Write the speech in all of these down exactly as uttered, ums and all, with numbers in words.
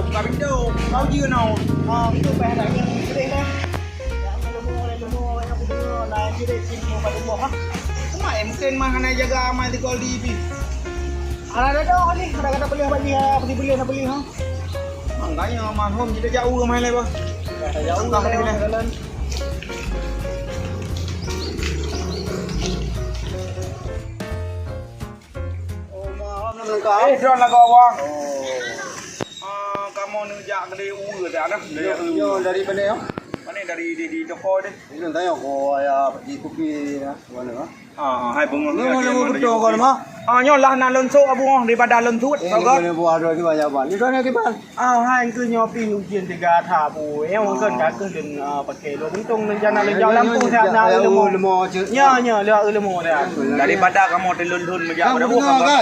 Buka pintu, kau je no. Ah, itu payah nak yang boleh dah. Yang lemo, lemo, yang lemo, nah, jadi sini mau pada rumah. Cuma eh, mungkin mah hana jaga amai di gol di bi. Ada ada dah ni, ada kata boleh bagi ha, beli beli nak beli ha. Makanya mahum kita jauh rumah lain bah. Jauh rumah lain. Oh, maaf nak melengkap. Eh, drone lagu awak. Oh. Ah, kamu ni jak kedai uwe dah nah. Yo, yo, dari mana ya? Mana dari di, di toko deh? Ini tanya ko ya di kopi ya. Mana ah? Ah, hai bunga. Ni mana mau betul kau mah? Ah, nyolah nak lonsok abu daripada lonsok. Eh, mana buah dua ni banyak ban. Ni sana kiban. Ah, hai, keu nyoe pih ujeuen teuga that, Bu. Eh, mungken ka keuh lôn, ah, pakai lôn. Untông lôn jana lôn jak lampôh that na leumo. Leumo cit. Nya, nya, leumo that. Daripada kamoe teulôn-lôn meujak pada buka kan?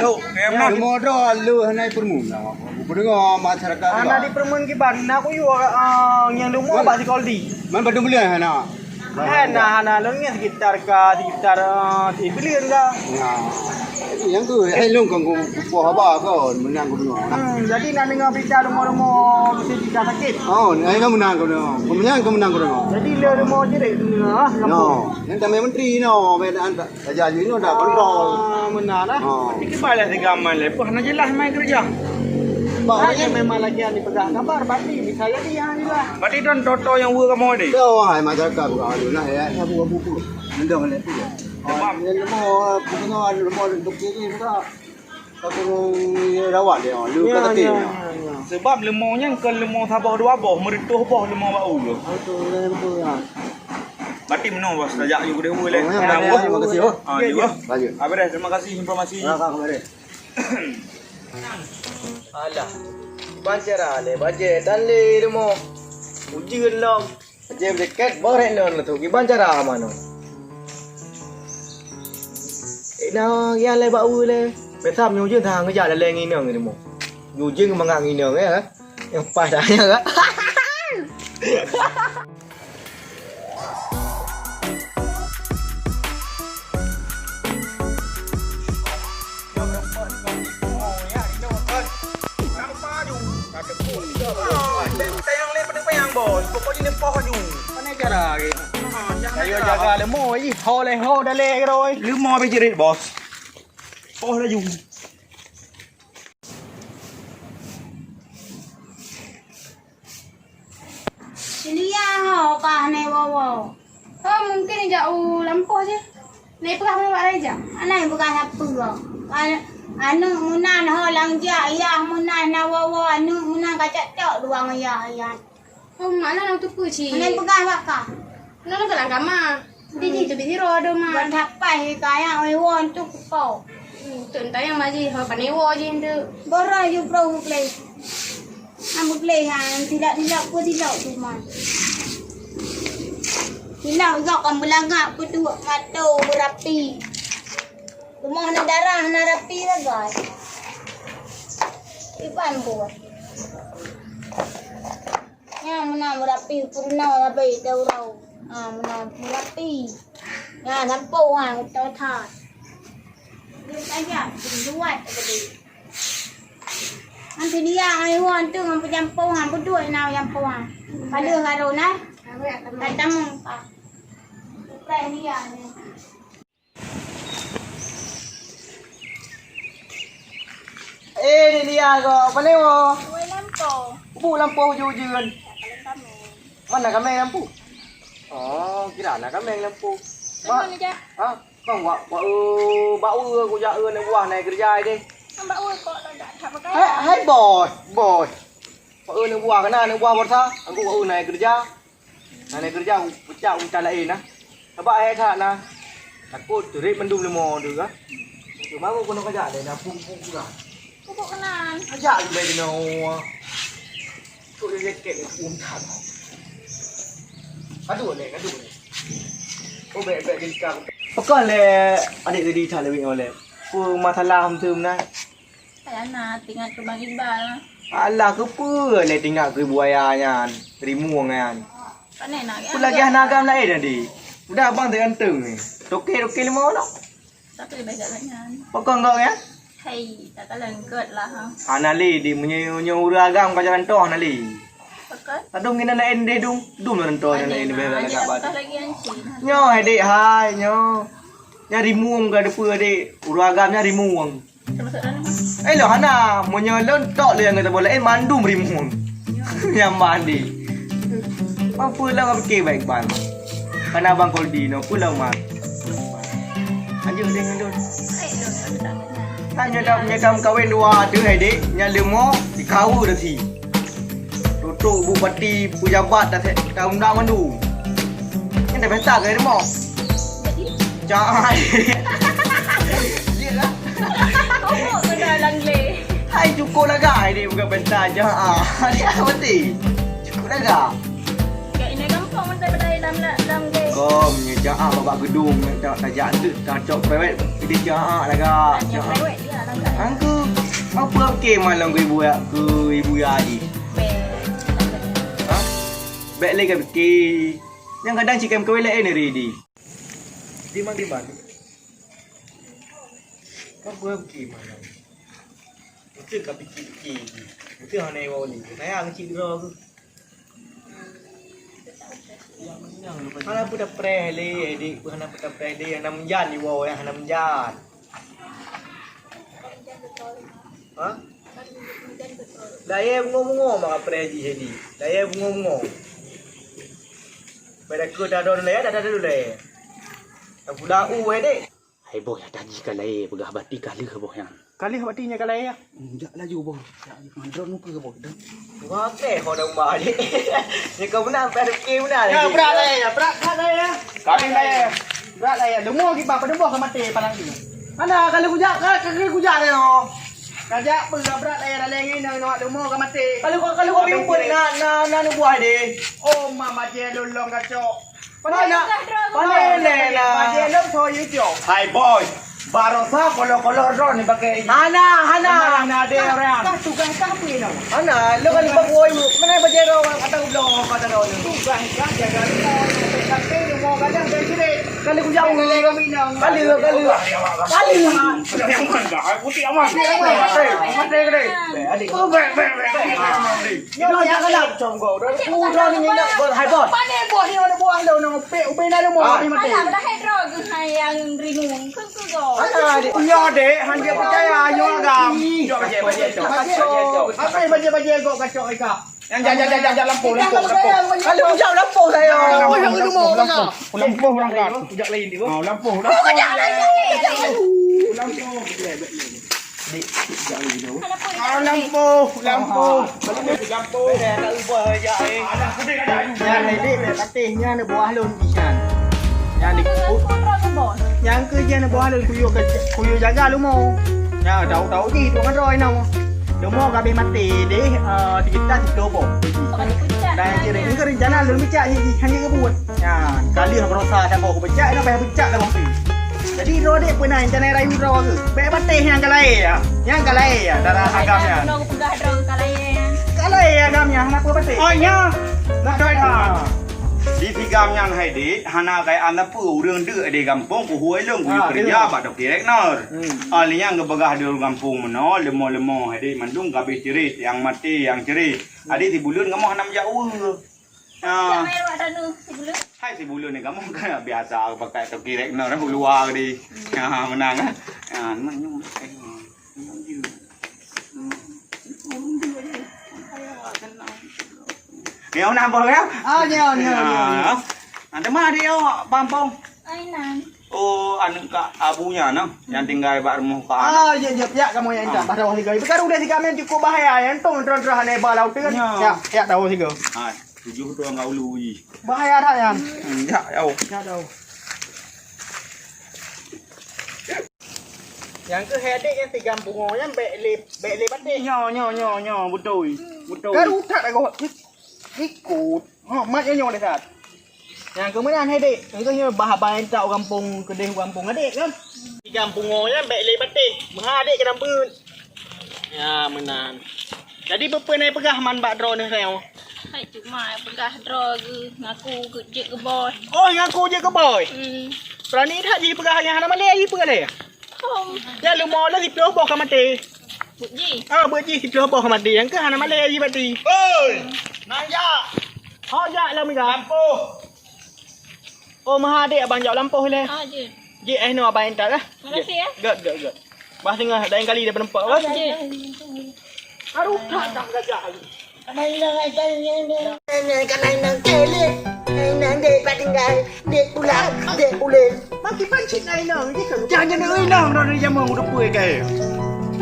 Leumo droe leuh hana peureumeun. Peudeungoe masyarakat. Hana dipeureumeun kiban, na kuyue, ah, nyang leumo bak sikoldi. Man padum buleuen hana. Hana, hana lôn ngieng sekitar ka, sekitar, eh, sibuleuen ka. Nah. Nyang tu, hai lôn kon ku, ku poh haba kon, meunang ku deungoe. Hmm, jadi nak deungoe berita rumoh-rumoh mesti jika sakit. Oh, hai ka meunang ku deungoe. Ku meunang, ku meunang ku deungoe. Jadi le rumoh je dek deungoe, ah, no. Yang tamai menteri no, beda anta. Raja Jui nyoe dah kontrol. Ah, meunan lah. Oh. Tapi kiban lah sigaman lé, peue hana jeulaih mai keureuja. Bah, hanya memang lagèe nyang dipeugah kabar, berarti bisa jadi hana jeulaih. Berarti don toto nyang weue kamoe deh. Yo, hai masyarakat bukan adu nah ya. Abu-abu pun. Mendong lé tu. Sebab oh, ini lemo, bukan lemo untuk kiri juga. Aku rawat dia, lu ya, kata ya, ya, ya. Sebab lemo nyan kon lemo saboh dua boh, meureutoh boh lemo bak uleue. Betul, betul, ya. Berarti meunoe, Bos. Tajak yue keudeh bui lé. Oh, ya, ya, ya, terima kasih, oh. Ah, ya, ya. Habis dah, terima kasih informasi. Ya, Kak, kemarin. Alah. Ban cara lé, bajèe tan lé rumoh. Ujeuen lom. Bajèe jaket, boh rek non lah tu. Kiban cara manoe. Eh, nah, ya lé bak u lé. Biasa meunyoe ujeuen, tangan keujak lalé nginong di rumoh. Ujeuen mangat nginong, ya. Nyang paih dah nyan ka. Pokoknya ni poh aju. Mana cara lagi? Ayo jaga lemo, ih, ho lé ho dah lé, Roy. Lemo habis jerit, Bos. Poh laju. Silia ho kah nai wowo. Ho mungkin jak u lampôh jih. Nai peugah bak raja. Anai peugah sapeue ho. An-, aneuk meunan ho lam jak, yah meunan na wowo, aneuk meunan ka cok-cok dua ngon yah, yah. Oh, mak lôn teupeue cit. Hana peugah bak kah. Lôn ka lam kama. Di jih teubiet sidroe dong, Ma. Ban hapai kaya oi won tu kupo. Hmm, tu entah nyang ma jih, ho panewo jih tu. Boro ju pro muplei. Am muplei ha, tidak-tidak pun tidak tu, Ma. Tidak gak kan belagak pun tu, mato berapi. Rumah na darah na rapi bagai. Iban buat. Nyan meunan meurapi peurunoe sabe teuroe. Ha, meunan meurapi. Nyan sampôh ha, utoe that. Dia tajam, luwat tadi. Nanti dia ai wan tu ngon peujampôh ha, beudôh na jampôh ha. Pada harô na. Ka tamong ka. Prai dia ni. Eh, Delia ko, pane wo? Woi lampu. Bu lampu ujeuen-ujeuen. Mana kameng lampu? Oh, kira na kameng lampu. Wak, ha? Kong wak, wak, eh, bak uwe ku jak, eh, aneuk buah nai keureuja deh. Bak uwe kok dak that pakai. Hai, hai, bos, bos. Wak, eh, aneuk buah kena, aneuk buah borsa. Aku wak, eh, nai keureuja. Hana keureuja, peucak u mita laén na. Sabab hai that na. Takot teuret mandum leumo tu ka. Cuma aku keunoe kajak lé na pung-pung pula. Kubok keunan. Kajak lé bai keunoe. Kok dia jaket ni pun that. Kadu lé, kadu lé. Oh, bèk, bèk jadi kau. Pekan lé adik tadi that lewat oleh. Apa masalah tu na? Ayah na teuingat keu Bang Iqbal. Alah, keupeue lé teuingat keu buaya nyan, rimueng nyan? Pane na, peue lagèe hana agam laén tadi? Udah abang teuganteung ni. Toke-toke limong noh. Tapi leubeh galak nyan. Pokok enggak ya? Hai, tak kalon kot lah, ha. Hana lé, di meunyoe, meunyoe ureueng agam ka jalan toh hana lé. Pakon? Aduh, ngena na endeh dum, dum na toh na endeh bela lagak bat. Lagi anci. Nyoe hai dek hai nyoe. Nya rimueng ka depe dek, ureueng agam nya rimueng. Termasuk dalam. Eh lo hana, meunyoe lôn tok lé nyang kata bola, eh mandum rimueng. Nyang mandi. Apa lah kau fikir baik ban. Kana bang Koldi no, pulang mak. Lanjut deh lanjut. Hai, nyoe dah, nyoe dah meukawen dua tu hai dek, nyang leumo dikawa dah si. Tutuk bupati, pejabat dah se-, dah undang mandum. Nyan dah pesta ke leumo. Jadi? Cak. Dia lah. Kau kena langgle. Hai cukup lagak hai dek bukan pesta cak. Dia mati. Cukup lagak. Kat ini gampang mantap pada dalam la-, dalam geng. Kom, nyeujak ah bak gedung, tak tajak tu, tak cok prewet, jadi jak ah lagak. Hanya prewet dia lagak. Angku, apa ke malam ke ibu ya, ke ibu ya di? Bek. Ha? Bek lagi ke? Yang kadang cikam kawin lain ni ready. Di mana, di mana? Apa ke malam? Betul ka piki-piki. Betul hana iwa ni. Saya ngecik dro ke. Hana peuta preh lé, dik, hana peuta preh lé, hana meujan iwoe, hana meujan. Ha? Dayah bungo-bungo maka preh jih jadi. Dayah bungo-bungo. Pada ke dah don lé, dah dah don lé. Dah pula u eh, dik. Hai boh, ya tadi ka laé peugah bati ka lheueh boh nyan. Ka lheueh bati nyan ka laé ya? Hmm, jak laju boh. Jak laju. Mandron muka boh. Dong. Wah, teh ho dong ba ni. Ni kau beuna sampai ada fikir beuna. Ya, berat laé ya. Berat, berat laé ya. Kami laé. Berat laé ya. Leumo kiban pada boh ka maté palang tu. Mana kalau kujak, ka, ka, ka kujak laé ho. Kajak peugah berat laé ya, laé ngene nak leumo ka maté. Kalau kau, kalau kau bimpun na, na, na nubuah deh. Oh, mama je lolong kacok. Pandai nak, pandai nak. Hai boy, barosa kolo-kolo drone ni pakai. Hana, hana. Hana ada orang. Kah tugas kah apa ni? Hana, lo kan bak boy, mana bajai drone kata udah kata drone. Tugas kah jaga rumah, sampai rumah kadang dan sini. Kali ku jauh. Kali kami nang. Kali, kali. Kali. Yang mana? Aku tiap malam. Mati, mati, mati. Adik. Oh, baik, baik, baik. Nyoe nyang galak cong go. Udah ni nak buat hai bos. Pane boh ni ada buah lo nang pek ubena lo mo ni mate. Alah, dah hidro ke hai yang ringung. Ke ke go. Nyoe dek, han dia percaya nyoe agam. Jok baje baje jok. Apa baje baje go kacok ika. Yang jalan jalan jalan lampu lampu lampu. Kalau hujau lampu saya. Lampu lampu lampu. Lampu berangkat. Hujak lain dia. Oh, lampu lampu. Lampu. Dek, sejak ni jauh. Ah, lampu, lampu. Lampu. Dah ubah aja eh. Alah, sedih ada ayu. Nyan, dek, patih nyan buah lôn nyan. Nyan di, nyan ke nyan buah lôn kuyue ke, kuyue jaga leumo. Ya, tahu-tahu ni tu kan roh inong. Leumo ka habéh maté deh, eh, sekitar tiga boh. Dan kira ni ke rencana lôn pecah ni, hanya ke buat. Nyan, kali berusaha saboh ku pecah, nak payah pecah saboh tu. Jadi droe dek pernah rencana rayu droe ke? Bèk patéh nyang ka laé ya. Nyang ka laé ya, dara agam nyan. Belum peugah droe ka laé ya. Ka laé agam nyan, kenapa patéh? Oh, nya. Nak doa dah. Di tigam nyan hai dek, hana kaya aneuk peue ureueng deuk di gampông, kuhuai lôn, kuyue kerja bak Toki Reknor. Ah, lé nyang geupeugah di gampông meunoe, leumo-leumo hai dek, mandum gabéh ceurit, nyang maté, nyang ceurit. Adik si buleuen kamoe hana meujak ueh. Ah. Hai si buleuen ni kamoe kan biasa pakai Toki Reknor u luwa tadi. Ah, menang ah. Ah, memang nyoe. Nyoe na boh ya? Ah, nyoe, nyoe, nyoe, nyoe. Ada mah dia pampong. Ainan. Oh, aneuk kak abunya nah, yang tinggal bak rumah kak. Ah, ya, ya, pihak kamu yang indah. Pada wahai gaya. Betul udah tiga men cukup bahaya. Yang tong terus-terus aneh balau tu kan. Ya, ya tahu tiga. Ah, tujuh tu orang ulu ji. Bahaya dah ya. Hmm, ya, ya. Ya tahu. Yang ke hedik yang tiga bungo yang bek le, bek le batik. Nyo, nyo, nyo, nyo, betul. Betul. Kan utak aku. Ikut. Ha, mat nyoe nyoe dekat. Nyang keumeunan hai dek, engkau nyoe bah-bah entak u gampông keudeh u gampông adek kan? Di gampông nyoe nyan bèk lé batéh, meuha adek keu dambeuet. Ya meunan. Jadi peue-peue na peugah man bak droeneuh nyoe? Hai cuma peugah droe geuh ngaku geuh jeuet keu boh. Oh ngaku jeuet keu boh. Hmm. Berani that jipeugah nyang hana malèe jipeugah lé. Ya, leumo lé siplôh boh ka maté. Buet jih. Ah, buet jih siplôh boh ka maté. Nyang keuh hana malèe jih maté. Oi! Nang jak! Ho jak lom ika. Lampôh! Oh, meuhadék abang jak lampôh ilèe. Ah, jeuet. Jeuet, eh, no abang intat lah. Makasih, ya. Göt, göt, göt. Bah singoh laén kali dah peureumpok, bah. Jeuet. Aduh, tak, tak, tak, tak. Kana inong, kana inong, kana inong, kana inong, kana inong, dek pat tinggai, dek pulang, dek pulang. Makin pancit kana inong, dia kan. Jangan inong, inong, dah jameun udah pui kai.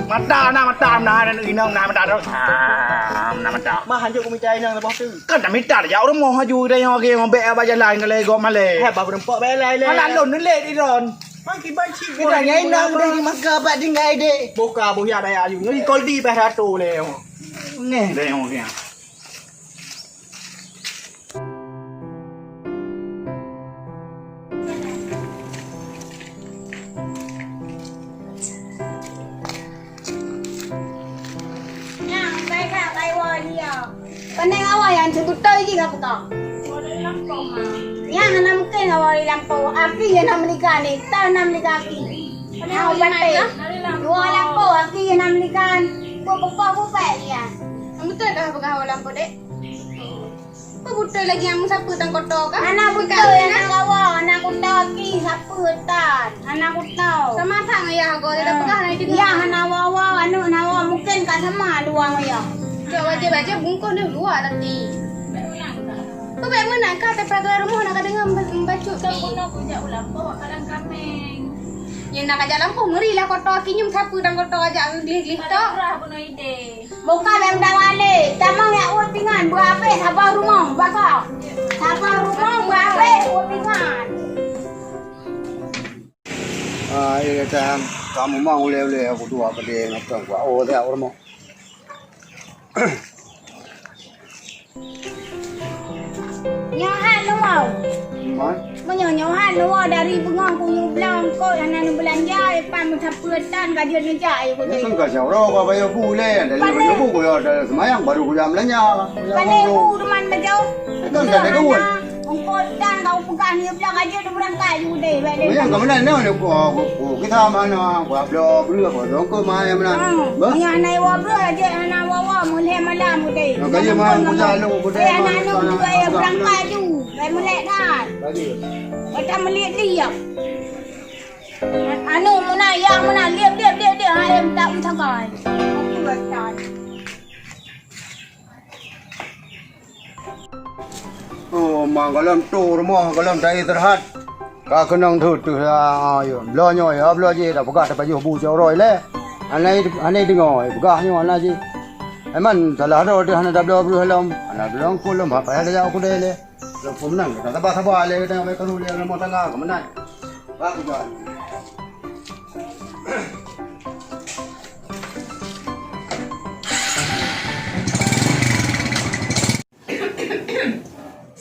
Mata na, mata na, na inong na, mata tu. Ah, na mata. Mah hanjeuet kumita inong lepas tu. Kan dah mita dah jak rumoh haju dah nyang lagèe ngobek abah jalan ka lé gom malèe. Hai, bah peureumpok bèk lai lé. Alah lôn lé di ron. Makin pancit. Kita nyai inong dah maka abah tinggai dek. Boka boh ya daya aju. Ni koldi peh ratu lé. Neh, dah yang okey. Nyang, bai that, bai woe dia. Panai awai, an seubeutôi jih ka peugah. Nyang hana mungken awai lampôh. Aki nyang na meuligan ni, tan na meuligan aki. Hau batai. Dua lampôh, aki nyang na meuligan. Buat peugah bubai dia. Beutôi kah peugah awai lampôh, dek? Apa beutôi lagi nyang meusapeue tan koto kah? Hana beutôi, hana gawa, hana kuto aki, sapeue tan, hana kuto. Sama that ngon yah go, dia peugah hana itu. Yah hana wawa, aneuk hana wawa, mungken ka sama dua ngon yah. Cok bajèe-bajèe bungkôh neuh luwa tadi. Kau bèk meunan kah, temperatur rumoh na ka deungoe membacut. Kau bunoe kujak ulam, bawa kadang kameng. Yang nak kajak lampôh, ngeri lah koto aki nyoe, sapeue tan koto kajak gleh-gleh tok. Buka bèk meudawa lé. Tamong jak ueh pingan, beuabéh saboh rumoh, baka. Saboh rumoh, beuabéh ueh pingan. Ah, iya, kata kamu mau uleh-uleh aku dua gede macam gua. Oh, tak, rumoh. Nyoe han neuwoe. Hah? Meunyoe nyoe han neuwoe dari beungoh ku nyoe blang kot hana neubeulanja, eh, pan meusapeue tan ka jeuet neujak, eh, kudeh. Kan ka syaura ka bayeue bu lé, dari bayeue bu ku ya ada seumayang baru ku jak beulanja. Pane bu teuma bajôh. Kan ka ada duit. Ongkot tan ka upeugah nyoe blang ka jeuet neubeurangkat ju kudeh, bèk lé. Meunyoe ka meunan nyoe ku, ku, ku kita mana, ku abloe breuh, ku dongke mai meunan. Bah. Meunyoe hana iwoe breuh, jeuet hana woe-woe, mulai malam kudeh. Ka jeuet malam ku jak lôn kudeh. Eh, aneuk-aneuk juga ya beurangkat ju. Bèk meulek that. Bèk that meulek liek. Aneuk meunan, ya meunan, liek, liek, liek, liek, hai, tak meusagai. Oh, ma gohlom tu rumoh, gohlom ta-istirahat. Ka keunong teuh, teuh, ya, ya. Bloe nyoe, ya, bloe jih, dah peugah tapajoh bu cok uroe lé. Hana, hana deungoe, peugah nyoe hana jih. Emang salah droe teuh hana tabloe breuh lom. Hana bloe engkul lom, ha payah tajak u keudè lé. Lom peue meunan, ka saba-saba lé, ka teuka lé rumoh tangga, ka meunan. Ba keujak.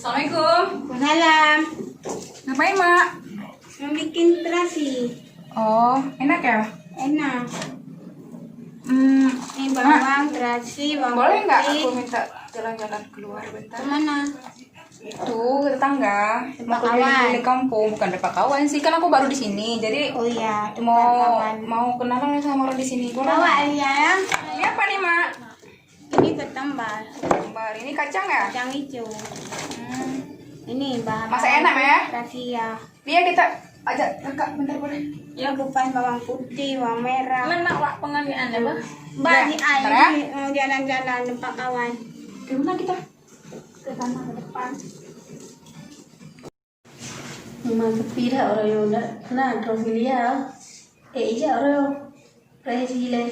Assalamualaikum. Waalaikumsalam. Ngapain, Mak? Membikin terasi. Oh, enak ya? Enak. Hmm, ini Mak, bawang, terasi, bawang boleh nggak putih. Aku minta jalan-jalan keluar bentar? Kemana? Itu, ke tetangga. Tempat mau keliling-keliling kampung, bukan tempat kawan sih. Kan aku baru di sini, jadi oh iya, mau, tempat kawan. Mau kenalan sama orang di sini. Boleh? Bawa dia ya. Ini apa nih, Mak? Ini ketumbar. Ketumbar. Ini kacang ya? Kacang hijau. Hmm. Ini bahan. Masak enak, ya? Rahasia. Lia, kita ajak kakak bentar boleh? Ya, bukan bawang putih, bawang merah. Mana wak penganian ya, Bah? Mbak, ya, di ai, bentar ya. Ini, eh, jalan-jalan tempat kawan. Ke mana kita? Ke sana, ke depan. Memang sepi dah orang yang nak, nak terus lia. Eh, iya orang. Rai jilai.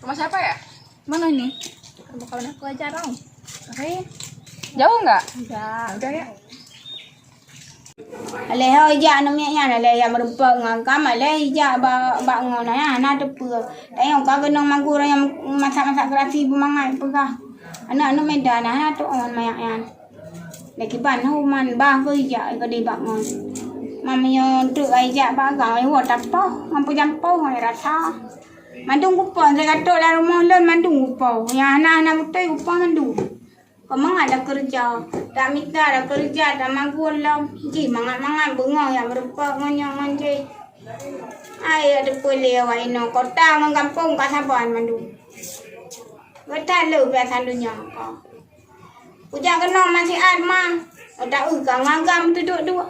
Rumah siapa ya? Mana ini? Rumah kawan aku aja, Rong. Oke. Jauh nggak? Enggak. Udah ya. Alèh ho ijak aneuk miet nyan, alèh ijak meureumpok ngon kam, alèh ijak ba-, bak ngon ayah hana teupeue. Tanyong ka keunong magura nyang masak-masak keurasi beumangat peugah. Aneuk-aneuk Medan hana teuôn manyak nyan. Lé kiban hu man bah keu ijak keudeh bak ngon. Man meunyoe treuk ka ijak bak agam, woe tapoh, ngon peujampôh, ngon rasa. Mandum kupoh, lé ka trok lam rumoh lôn, mandum kupoh. Nyang hana, hana beutôi kupoh mandum. Keu mangat dak keureuja, dak mita dak keureuja, dak magun lom. Jih mangat-mangat beungoh nyang meurumpok ngon nyoe ngon jih. Ai, dak teupeue lé awak inong kota ngon gampông ka saban mandum. Geutanyoe biasa donya ko. Kujak keunoe masih at ma. Otak eu ka ngagam duek-duek.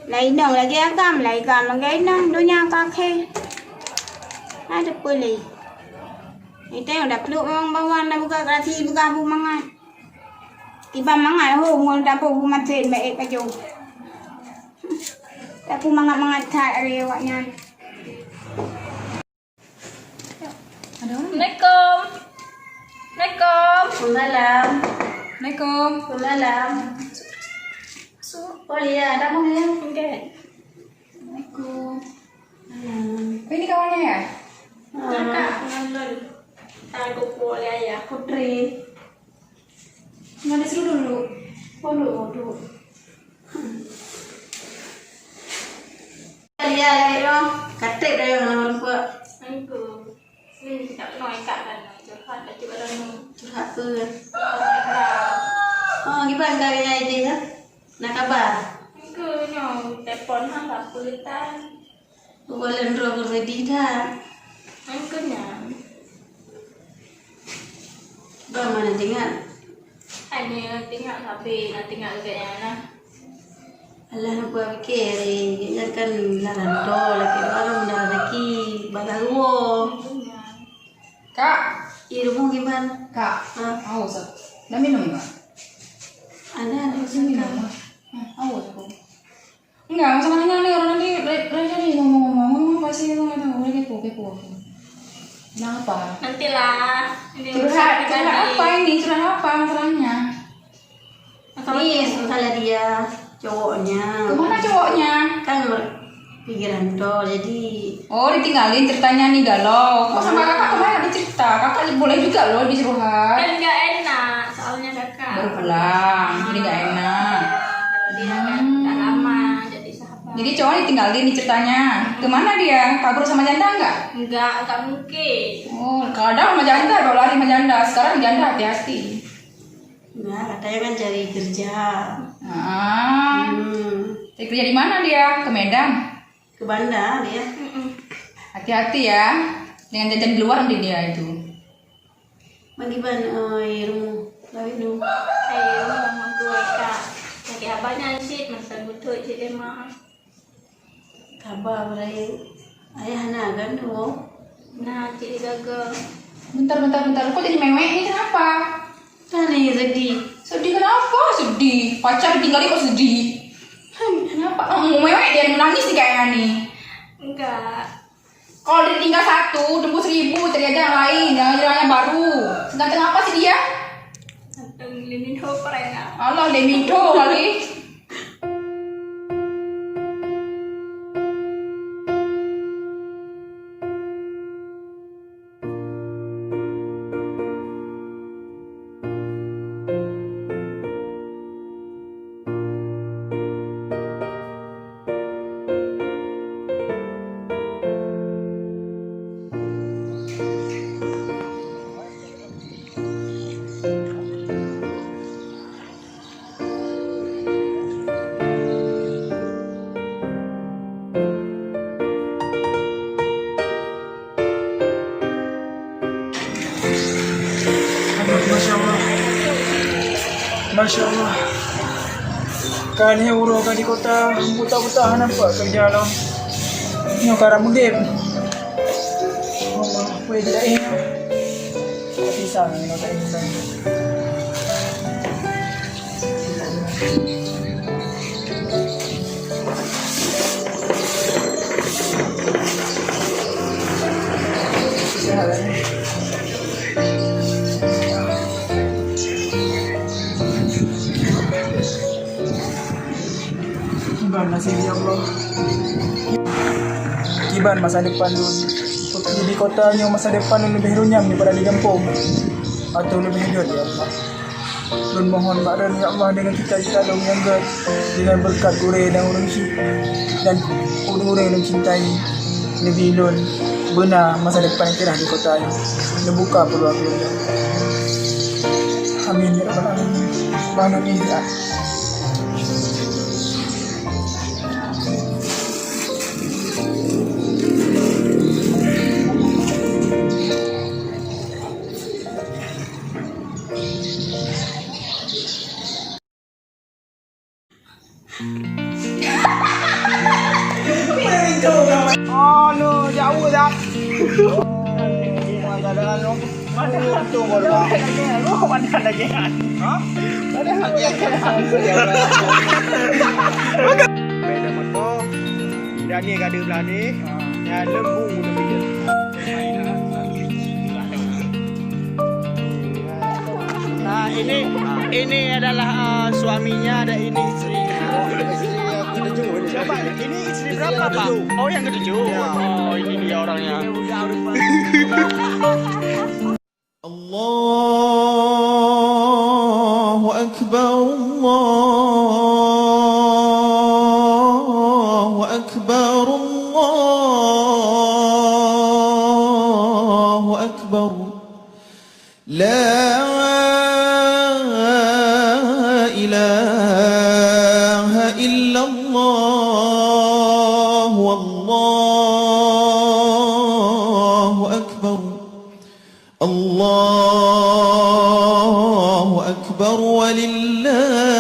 Lai inong lagèe agam, lai agam lagèe inong, donya ka akhé. Ada peulé. Ita nyang da pluek bawang-bawang da buka, kasi buka bu mangat. Tiba mangat ho ngon dapur bu maten baik pajoh. Tapi mangat-mangat that ari awak nyan. Ada orang? Assalamualaikum. Assalamualaikum. Waalaikumsalam. Waalaikumsalam. Su-, su-, oh, iya, ada mau ya? Okey. Assalamualaikum. Salam. Oh, ini kawannya ya? Ah. Kakak, ngalun. Tahu boleh ya. Putri. Nggak disuruh dulu. Waduh, waduh. Iya, iya, iya. Katek dah yang nama lupa. Engko. Hmm, tak kenal ikat kan. Curhat, tak cuba dah nu. Curhat apa? Curhat. Oh, gimana kau yang aja ya? Nak kabar? Engko, nyo, telepon ha, tak apa, tak. Bukan lôn droe keu Fedi that. Nyan keuh nyan. Bah, mana teuingat? Hana teuingat sabe, na teuingat lagèe nyan na. Alah, hana peue pikir, eh. Nyan kan lam rantau, lagèe ureueng lam rezeki, bak saruo. Nyan keuh nyan. Kak. Iya, rumoh gimana? Kak. Ha? Haus aku. Dah minum enggak? Ada, ada. Dah minum, Kak. Ah, haus aku. Enggak, masalahnya nih orang nanti re-, re-, jadi ngomong-ngomong, ngomong pasti aku nggak tahu, dia kepo, kepo aku. Kenapa? Nantilah. Ini urusan pribadi. Curhat, curhat apa ini? Curhat apa masalahnya? Masalah cowok. Nih, masalah dia, cowoknya. Kemana cowoknya? Kan ber-, pikiran tuh, jadi. Oh, ditinggalin ceritanya nih galau. Kok sama kakak kemarin ada cerita? Kakak boleh juga loh dicurhat. Kan nggak enak, soalnya kakak. Baru pulang, jadi nggak enak. Dia kan nggak lama jadi sahabat. Jadi cowoknya ditinggalin nih ceritanya. Kemana dia? Kabur sama janda nggak? Nggak, nggak mungkin. Oh, kadang sama janda, baru lari sama janda. Sekarang janda hati-hati. Nggak, katanya kan cari kerja. Ah. Hmm. Cari kerja di mana dia? Ke Medan? Ke Banda dia. Mm-mm. Hati-hati ya, dengan jajan di luar nanti dia itu. Magiban, eh, rumoh, lawét nu. Eh, rumoh, mangkui, Kak. Lagi abang nyan cit, mantong beutôi cit lé ma. Kaba beurayeuk. Ayah na kan, oh? Na, cit gaga. Bentar, bentar, bentar. Kok jadi mewek ni, kenapa? Tadi sedih. Sedih kenapa? Sedih. Pacar ditinggalin kok sedih? Kenapa? Oh, mewek dia menangis nih kayaknya nih. Enggak. Kalau ditinggal satu, tembus seribu, cari aja yang lain, yang, yang, yang baru. Seganteng apa sih dia? Ganteng Lee Min Ho pernah. Alah, Lee Min Ho kali. Aduh, masya Allah. Masya Allah. Kan he uroe ka di kota, buta-buta hana nampak kerja lom. Nyoe ka rap udeb. Allah, weh, tidak ingat. Tapi sana ni kota ini. Kiban nasib, ya Allah. Kiban masa depan lôn. Di kota nyoe masa depan lôn leubeh runyam daripada di gampông. Atau leubeh jeuet, ya Allah. Lôn mohon bak Droen, ya Allah, deungon cita-cita lôn nyang gèt, deungon beureukat gurèe dan ureueng syik, dan ureueng-ureueng nyang lôn cintai, neubi lôn beuna masa depan nyang cerah di kota nyoe, neubuka peuluang lôn, ya Allah. Amin ya rabbal alamin. Subhanallah. Aduh, jauh dah. Mana ada anu? Mana ada anu? Mana ada lagi? Ha? Mana ada lagi? Beda motor. Dah ni gada belah ni. Ya, lembung lebih. Nah, ini, ini adalah, uh, suaminya dan ini istrinya. Istri yang ketujuh ini. Siapa? Ini istri berapa, Pak? Oh, yang ketujuh. Ya. Oh, ini dia orangnya. الله أكبر، الله أكبر، الله أكبر. لا إله إلا الله، والله أكبر. الله أكبر ولله